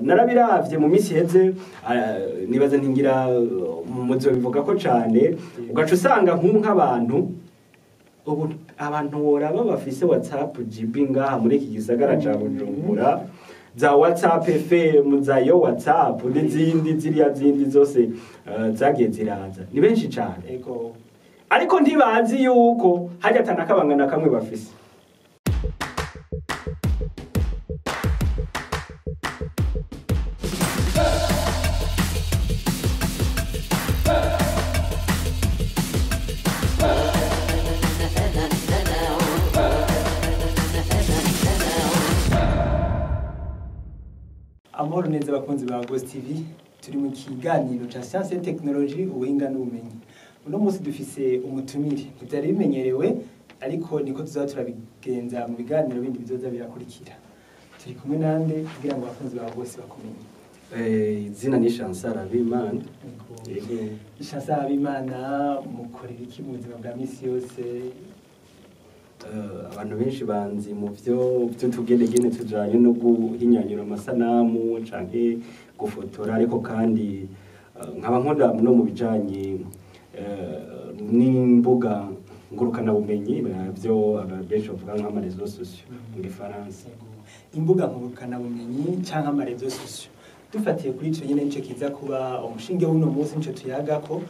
Narabiravye mu minsi iheze, nibaza ntingira muzobivuga ko cane, ugaca usanga nk'ubu nk'abantu ubu abantu woraba bafise WhatsApp GB ngaha muri iki gisagara ca Bujumbura, za WhatsApp FM, za yo WhatsApp n'izindi ziriya zindi zose zagiye ziraza, ni benshi cane. Ariko ntibazi yuko hajya atanakabanga na kamwe bafise. Amahoro neza abakunzi ba Ghost TV, turi mu kiganiro ca Science et Technologie, ubuhinga n'ubumenyi. Uno munsi dufise umutumire, ntivyari bimenyerewe ariko niko tuzoba turabigenza mu biganiro bindi bizoza birakurikira. Turi kumwe nande kugira ngo abakunzi ba Ghost bakumenye? Izina ni Chancel Habimana. Yego. Chancel Habimana, mukorera iki mu buzima bwa misi yose? Abantu benshi banzi mu vyo vy'utugenegene tujanye no guhinyanyura amasanamu canke gufotora, ariko kandi nkaba nkunda no mu bijanye n'imbuga ngurukanabumenyi, byo abantu benshi bavuga nk'ama réseaux sociaux mu gifaransa. Imbuga ngurukanabumenyi canke ama réseaux sociaux, dufatiye kuri ico nyene nico kiza kuba umushinge w'uno munsi, nico tuyagako.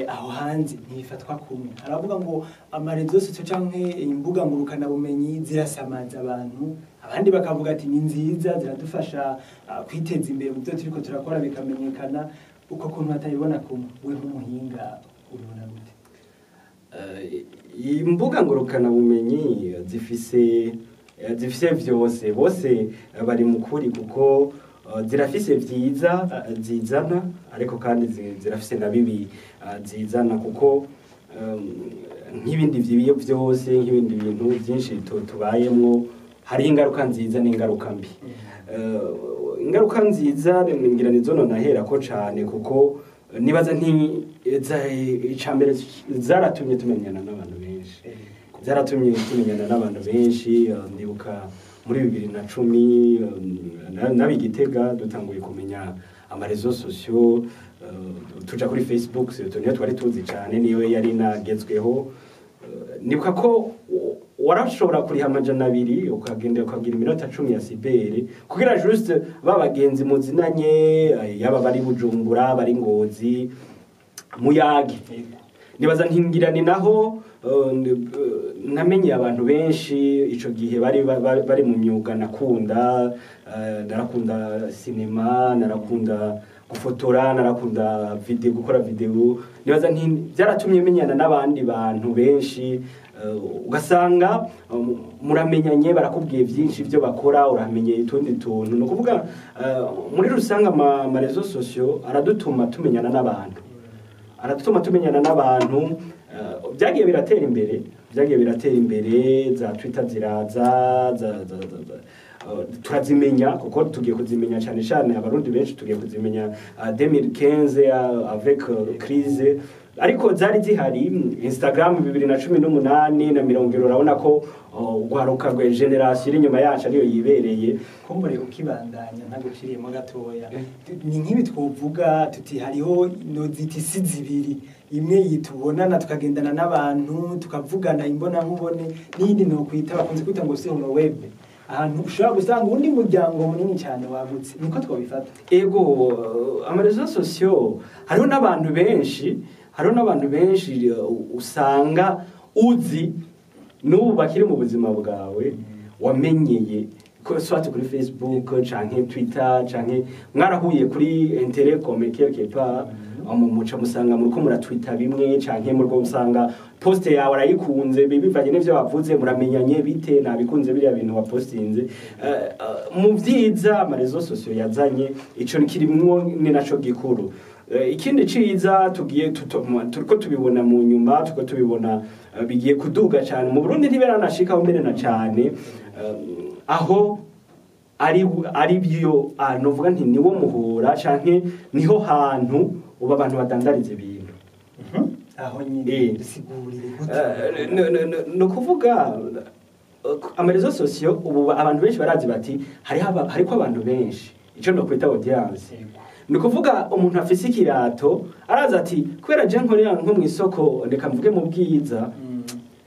Aho hanze ntibifatwa kumwe. Haravuga ngo ama réseaux sociaux canke imbuga ngurukanabumenyi zirasamaza abantu, abandi bakavuga ati ni nziza ziradufasha kwiteza imbere mu byo turiko turakora bikamenyekana. Uko kuntu batabibona kumwe, we nk'umuhinga ubibona gute? Imbuga ngurukanabumenyi zifise vyose, bose bari mu kuri kuko zirafise vyiza zizana, ariko kandi zirafise na bibi zizana, kuko nk'ibindi vyibiyo vyose, nk'ibindi bintu vyinshi tubayemwo, hari ingaruka nziza n'ingaruka mbi. Ingaruka nziza ngira nizo nahera ko cane, kuko nibaza nti icambere zaratumye tumenyana n'abantu benshi. Zaratumye tumenyana n'abantu benshi. Ndibuka muri 2010 n'abigitega dutanguye kumenya ama réseaux sociaux, tuja kuri Facebook, surtout niyo twari tuzi cane, niyo yari nagezweho. Nibuka ko warashobora kuriha 200 ukagenda ukagira iminota 10 ya cyber kugira juste babagenzi muzinanye, yaba bari Bujumbura, bari Ngozi, muyage. Nibaza ntingira ni naho namenye abantu benshi ico gihe bari bari mu myuga nakunda. Narakunda cinema, narakunda gufotora, narakunda video, gukora video. Nibaza nti byaratumye menyana n'abandi bantu benshi, ugasanga muramenyanye, barakubwiye byinshi byo bakora, uramenye utundi tuntu. No kuvuga muri rusanga ama réseaux sociaux aradutuma tumenyana n'abantu, aradutuma tumenyana n'abantu. Byagiye biratera imbere, byagiye biratera imbere, za Twitter ziraza, turazimenya, kuko tugiye kuzimenya cyane cyane abarundi benshi tugiye kuzimenya 2015 avec crise, ariko zari zihari. Instagram 2018 na mirongo ibiri, urabona ko ugwaruka rwa generation iri inyuma yacu ariyo yibereye. Kumbure ukibandanya ntaguciriyemo gatoya, ni nk'ibi twovuga tuti hariho nozita isi zibiri, imwe yitubonana tukagendana n'abantu tukavugana imbona nkubone, n'iyindi no kwita bakunze kwita ngo sur le web, ahantu ushobora gusanga undi muryango munini cyane wagutse. Niko twabifata? Ego, ama réseaux sociaux hariho n'abantu benshi, hariho n'abantu benshi usanga uzi n'ubu bakiri mu buzima bwawe wamenyeye ko soit kuri Facebook canke Twitter, canke mwarahuye kuri intérêt commun quelque part, muca musanga muriko muratwita bimwe, canke muriko musanga post yawe arayikunze bivanye n'ivyo wavuze, muramenyanye bite nabikunze biriya bintu wapostinze. Mu vyiza ama réseaux sociaux yazanye, ico kirimwo ni naco gikuru. Ikindi ciza tugiye turiko tubibona mu nyuma, turiko tubibona bigiye kuduga cyane mu Burundi, ntiberanashikaho mbere na cyane, aho ari byo novuga nti niwo muhora canke niho hantu uba abantu badandariza ibintu. Aho nyine dusigurire gute? No kuvuga ama réseaux sociaux ubu abantu benshi barazi bati hariko abantu benshi Ico no kwita audience, ni ukuvuga umuntu afise ikirato araza ati kubera je nkorera nko mu isoko, reka mvuge mu Bwiza,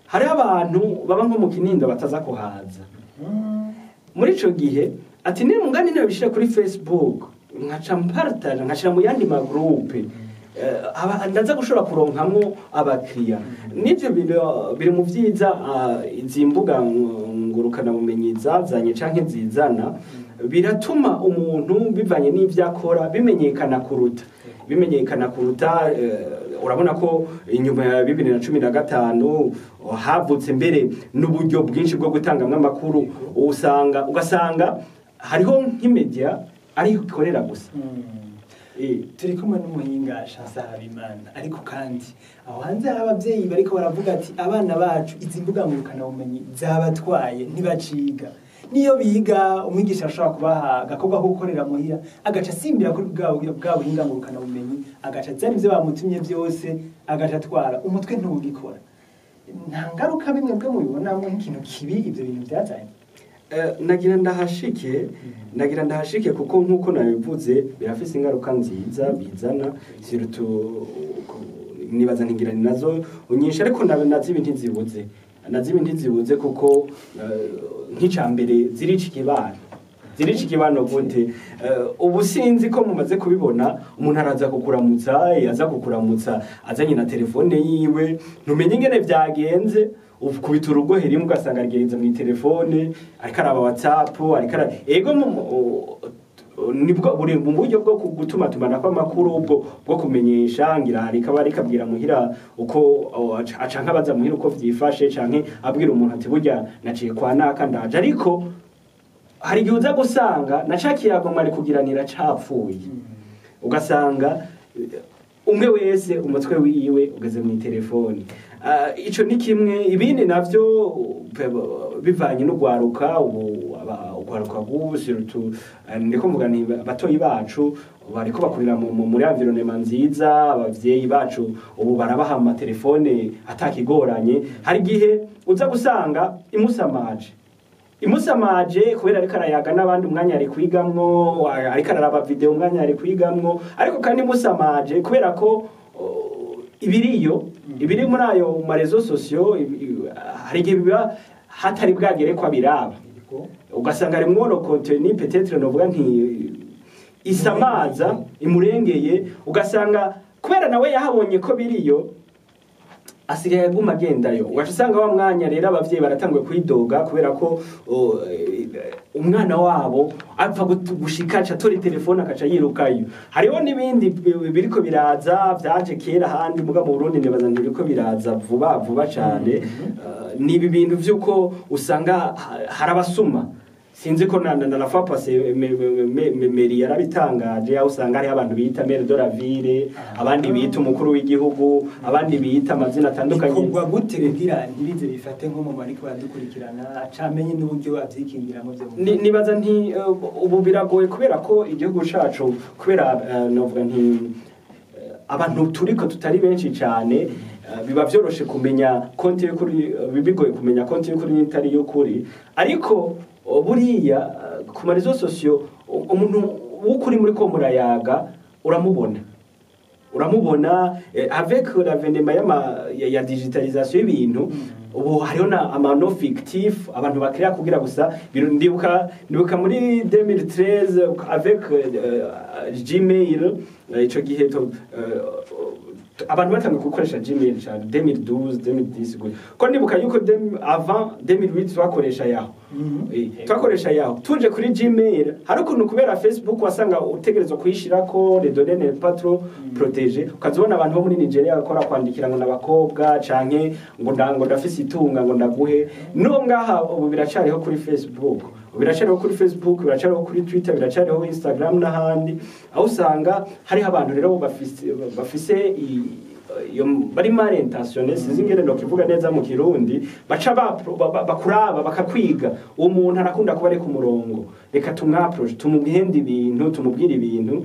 hariho abantu baba nko mu Kinindo bataza kuhaza. Muri ico gihe ati ni mugani nabishira kuri Facebook, nkaca mpartaja, nkashira mu yandi ma groupe, ndaza gushobora kuronkamwo abakiriya. N'ivyo biri mu vyiza izi mbuga ngurukana bumenyi zazanye canke zizana. Biratuma umuntu, bivanye n'ivyo akora, bimenyekana kuruta. Urabona ko inyuma ya 2015 havutse mbere n'uburyo bwinshi bwo gutangamwo amakuru, usanga ugasanga hariho nk'i média ariho ikorera gusa. Turi kumwe n'umuhinga Chancel Habimana, ariko kandi aho hanze hari abavyeyi bariko baravuga ati abana bacu izi mbuga ngurukanabumenyi zabatwaye, ntibaciga, niyo biga umwigisha ashobora kubaha agakorwa ko gukorera muhira, agaca asimbira kuri bwa buhinga ngurukanabumenyi, agaca azana ivyo bamutumye vyose, agaca atwara umutwe ntugikora. Nta ngaruka bimwe bwe mubibonamwo nk'ikintu kibi ivyo bintu vyazanye? Nagira ndahashike kuko nkuko nabivuze, birafise ingaruka nziza bizana, surtout nibaza ntigira ni nazo nyinshi, ariko nazibi ntizibuze kuko nk'ica mbere zirica ikibano. Zirica ikibano gute? Ubu sinzi ko mumaze kubibona, umuntu araza kukuramutsa, yaza kukuramutsa azanye na telefone yiwe, ntumenye ingene vyagenze, ukubita urugohe rimwe ugasanga rigenze mu telefone, ariko araba WhatsApp, ariko ara ego nibwo buri mu buryo bwo gutuma tumanako amakuru, ubwo bwo kumenyesha, ngira hari kaba ariko abwira muhira uko aca nkabaza muhira uko vyifashe, canke abwira umuntu ati burya naciye kwa naka, ndaje. Ariko hari igihe uza gusanga na ca kiyago mwari kugiranira capfuye, ugasanga umwe wese umutwe wiwe ugeze mu telefoni. Ico ni kimwe. Ibindi navyo bivanye n'ugwaruka ubu, ugwaruka bw'ubu, surtout ndiko mvuga ni batoyi bacu bariko bakurira muri environnement nziza. Abavyeyi bacu ubu barabaha amatelefone atakigoranye. Hari igihe uza gusanga imusamaje kubera ariko arayaga n'abandi umwanya ari kwigamwo, ariko araraba video umwanya ari kwigamwo, ariko kandi imusamaje kubera ko ibiriyo ibiri muri ayo ma réseaux sociaux hari igihe biba hatari bwagere ko abiraba, ugasanga harimwo no contenu peut-être novuga nti isamaza imurengeye, ugasanga kubera nawe yahabonye ko biriyo asigaye aguma agendayo, ugaca usanga wa mwanya rero abavyeyi baratanguye kwidoga kubera ko umwana wabo apfa gushika aca atora telefone akaca yirukayo. Hariho n'ibindi biriko biraza, vyaje kera ahandi, muga mu Burundi nibaza ntibiriko biraza vuba vuba cane. Ni ibi bintu vy'uko usanga harabasuma, sinzi ko na la fois passée mairie yarabitangaje, aho usanga hariho abantu bita maire de la ville, abandi bita umukuru w'igihugu, abandi bita amazina atandukanye. Bikorwa gute kugira ntibize bifate nko mu bariko baradukurikirana, acamenye n'uburyo bavyikingiramo vyo? Nibaza nti ubu biragoye kubera ko igihugu cacu, kubera novuga nti abantu turiko tutari benshi cane, biba vyoroshe kumenya konti y'ukuri, bigoye kumenya konti y'ukuri n'itari y'ukuri. Ariko buriya ku ma réseaux sociaux umuntu w'ukuri muri ko murayaga uramubona avec l'avènement ya digitalisation y'ibintu. Ubu hariho na ama noms fictifs abantu bakrea kugira gusa ndibuka muri 2013 avec Gmail, ico gihe abantu batangiye gukoresha Gmail cyane 2012, 2010 gutyo, ko ndibuka yuko avant 2008 twakoresha Yahoo. Twakoresha Yahoo, tuje kuri Gmail hari ukuntu kubera Facebook wasanga utegerezwa kuyishirako les données n'est pas trop protégées, ukazibona abantu bo muri Nigeria bakora kwandikira ngo n'abakobwa canke ngo ndafise itunga ngo ndaguhe no ngaha. Ubu biracariho kuri Facebook, ubu biracariho kuri Facebook, biracariho kuri Twitter, biracariho Instagram n'ahandi, aho usanga hariho abantu rero bafise iyo bari mal intentionné, sinzi ingene nokivuga neza mu Kirundi, baca bakuraba bakakwiga, uwo muntu arakunda kuba ari ku murongo, reka tumwapproche, tumubwire ibintu, tumubwire ibintu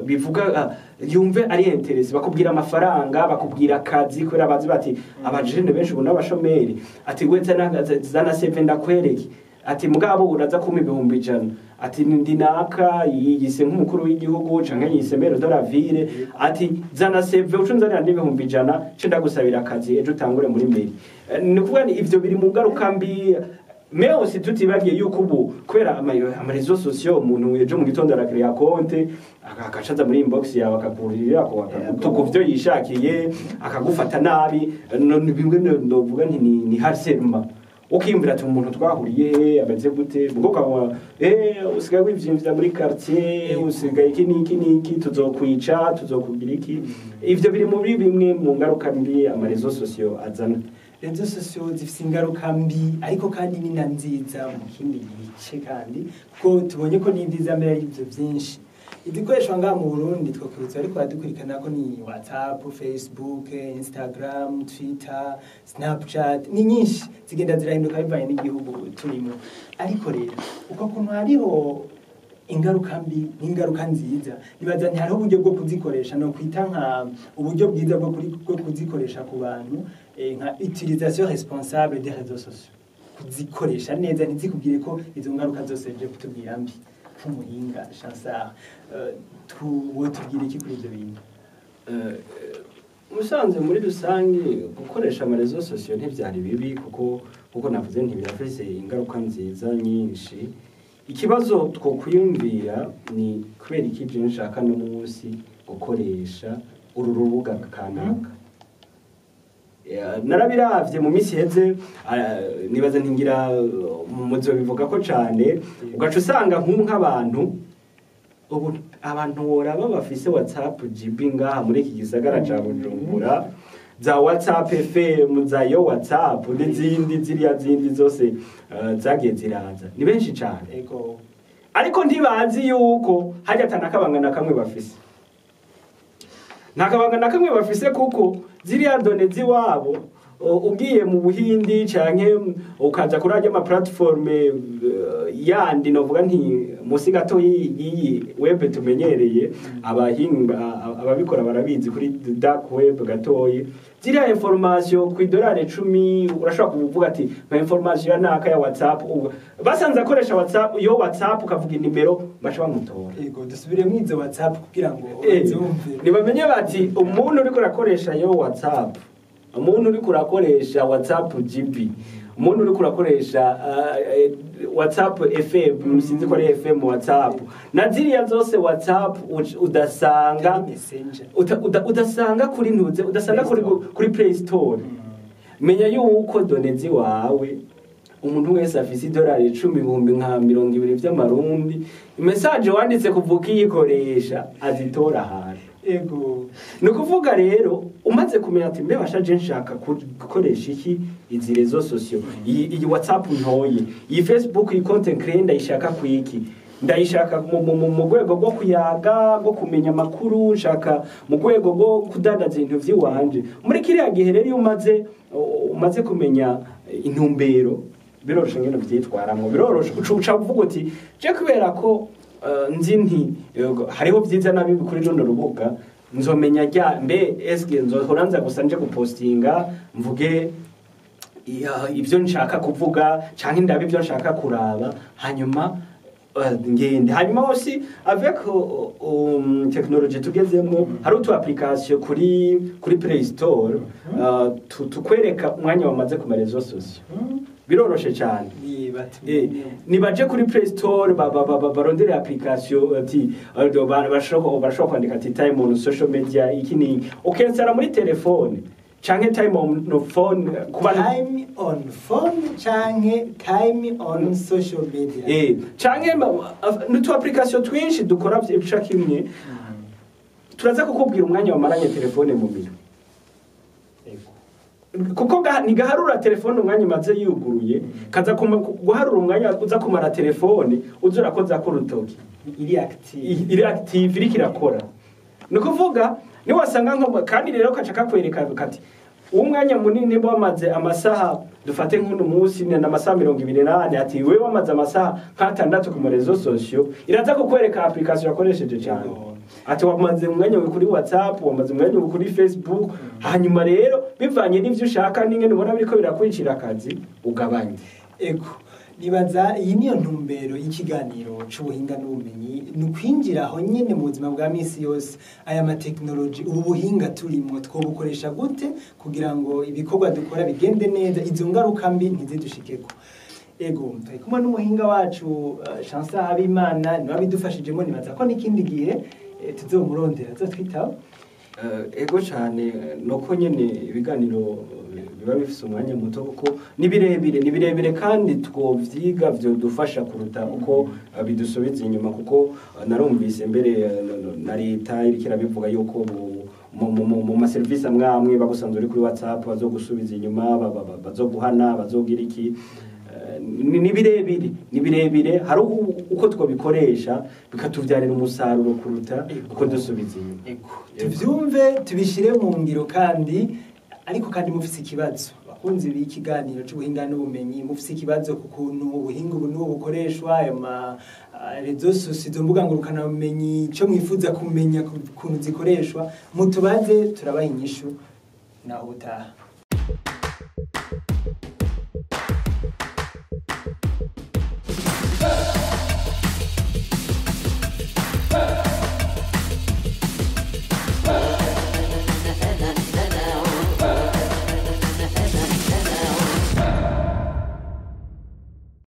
bivuga yumve ari intéressé. Bakubwira amafaranga, bakubwira akazi, kubera bazi bati abajene benshi ubu n'abashomeri, ati we zana CV ndakwereke, ati mugabo uraza kumpa 100,000. Ati ndi naka, yiyise nk'umukuru w'igihugu canke yiyise maire de la ville, ati zana CV, uce unzanira n'100,000, ce ndagusabira akazi, ejo utangure muri mairie. Ni ukuvuga ni ivyo biri mu ngaruka mbi. Mais aussi tutibagiye yuko ubu kubera ama réseaux sociaux, umuntu ejo mu gitondo arakiriya compte, akacaza muri inbox yawe, akakurira akagutuka ivyo yishakiye, akagufata nabi. Ni bimwe novuga nti ni harcèlement. Ukiyumvira ati umuntu twahuriye he, ameze gute? Ubwo ukabona usigaye wivyimvira muri quartier, usigaye iki n'iki n'iki, tuzokwica, tuzokugira iki. Ivyo biri muri bimwe mu ngaruka mbi ama réseaux sociaux azana. Réseaux sociaux zifise ingaruka mbi, ariko kandi ni na nziza mu kindi gice, kandi kuko tubonye ko n'ibyiza mbere ari ibyo byinshi. Izikoreshwa ngaha mu Burundi twakwibutsa ariko baradukurikirana ko ni WhatsApp, Facebook, Instagram, Twitter, Snapchat, ni nyinshi, zigenda zirahinduka bivanye n'igihugu turimo. Ariko rero uko kuntu hariho ingaruka mbi n'ingaruka nziza, nibaza nti hariho uburyo bwo kuzikoresha no kwita nka uburyo bwiza bwo kuzikoresha ku bantu, nka utilisation responsable des réseaux sociaux, kuzikoresha neza ntizikubwire ko izo ngaruka zose byo kutubwira mbi. Nk'umuhinga Chansard, wotubwira iki kuri ibyo bintu? Musanze muri rusange gukoresha ama réseaux sociaux ntivyari bibi, kuko navuze nti birafise ingaruka nziza nyinshi. Ikibazo twokwiyumvira ni kubera iki je nshaka no munsi gukoresha uru rubuga kanaka. Narabiravye mu minsi iheze, nibaza ntingira muzobivuga ko cane. Ugaca usanga nk'ubu nk'abantu ubu, abantu woraba bafise WhatsApp GB ngaha muri iki gisagara ca Bujumbura, za WhatsApp FM, za yo WhatsApp n'izindi ziriya zindi zose zagiye ziraza, ni benshi cane. Ariko ntibazi yuko harya atanakabanga na kamwe bafise, nta kabanga na kamwe bafise, kuko ziriya données ziwabo, ugiye mu Buhindi canke ukaja kuri arya ma plateforme yandi, novuga nti musi gato y'iyi web tumenyereye, abahinga ababikora barabizi, kuri dark web gatoyi, ziriya information ku idolari 10 urashobora kuvuga ati ma information ya naka ya WhatsApp. Basanze akoresha WhatsApp, yo WhatsApp, ukavuga inimero, baca bamutora. Ego, dusubiremo izo WhatsApp kugira ngo bazumve. Nibamenye bati umuntu uriko urakoresha yo WhatsApp, umuntu uriko urakoresha WhatsApp GB, umuntu uriko urakoresha WhatsApp FM, sinzi ko ari FM WhatsApp na ziriya zose WhatsApp udasanga Ari Messenger. Udasanga kuri ntuze, udasanga kuri Play Store, menya yuko données ziwawe umuntu wese afise idolari 10, 20,000 nka vy'amarundi, message wanditse kuva ukiyikoresha azitora ahantu. Ni ukuvuga rero umaze kumenya ati mbe bashaje nshaka gukoresha iki izi réseaux sociaux, iyi WhatsApp ntoye, iyi Facebook, iyi content creator ndayishaka kwiki, ndayishaka mu rwego rwo kuyaga, rwo kumenya amakuru, nshaka mu rwego rwo kudandaza ibintu vy'iwanje. Muri kiriya gihe rero iyo umaze kumenya intumbero, biroroshe ngene vyitwaramwo, biroroshe. Uca uvuga uti je kubera ko nzi nti yego, hariho vyiza nabi kuri runo rubuga, nzomenya rya mbe eske nzohora nza gusa nje gupostinga mvuge ibyo nshaka kuvuga canke ndabe ibyo nshaka kuraba, hanyuma ngende. Hanyuma aussi avec technologie tugezemo, hari utu application kuri Play Store tukwereka umwanya wamaze ku réseaux sociaux. Biroroshe cyane. Nibaje kuri Play Store barondere application ati bashobora kwandika ati time on social media iki ni ukensara muri telefone canke time on phone kuba. Time on phone canke time on social media. Canke n'utu application twinshi dukora ibica kimwe, turaza kukubwira umwanya wamaranye telefone mu minwe, kuko ntigaharura telefone umwanya imaze yuguruye, kaza guharura umwanya uza kumara telefone uza urakoza ko urutoki iri active. Iri active, iriko irakora. Ni ukuvuga niwasanga nko kandi rero kaca kakwereka kati umwanya munini wamaze amasaha, dufate nk'uno munsi ni amasaha 24, ati wewe wamaze amasaha nk'atandatu ku réseaux sociaux, iraza kukwereka application yakoresheje cyane, ati wamaze umwanya kuri WhatsApp, wamaze umwanya kuri Facebook. Hanyuma rero bivanye n'ivyo ushaka n'ingene ubona biriko birakwicira akazi, ugabanye. Ego. Nibaza iyi niyo ntumbero y'ikiganiro c'ubuhinga n'ubumenyi, ni ukwinjira aho nyene mu buzima bwa misi yose. Aya matekinoloji, ubu buhinga turimwo, twobukoresha gute kugira ngo ibikorwa dukora bigende neza, izo ngaruka mbi ntizidushikeko? Ego, turi kumwe n'umuhinga wacu Chancel Habimana, niwe abidufashijemo. Nibaza ko n'ikindi gihe tuzomurondera, azotwitaba. Ego cyane, nuko nyene ibiganiro biba bifise umwanya muto, kuko ni birebire, ni birebire, kandi twovyiga vyodufasha kuruta uko bidusubiza inyuma, kuko narumvise mbere na leta iriko irabivuga yuko mu maserivisi amwe amwe bagusanze uri kuri WhatsApp bazogusubiza inyuma, bazoguhana, bazogira iki. Ni birebire, ni birebire. Hari uko twabikoresha bikatuvyarira umusaruro kuruta uko dusubiza inyuma. Ego, tuvyumve, tubishire mu ngiro. Kandi ariko kandi mufise ikibazo, bakunzi b'ikiganiro c'ubuhinga n'ubumenyi, mufise ikibazo ku kuntu ubuhinga ubu n'ubu bukoreshwa, ayo ma réseaux sociaux, izo mbuga ngurukanabumenyi, ico mwifuza kumenya ku kuntu zikoreshwa, mutubaze, turabaha inyishu. Naho ubutaha.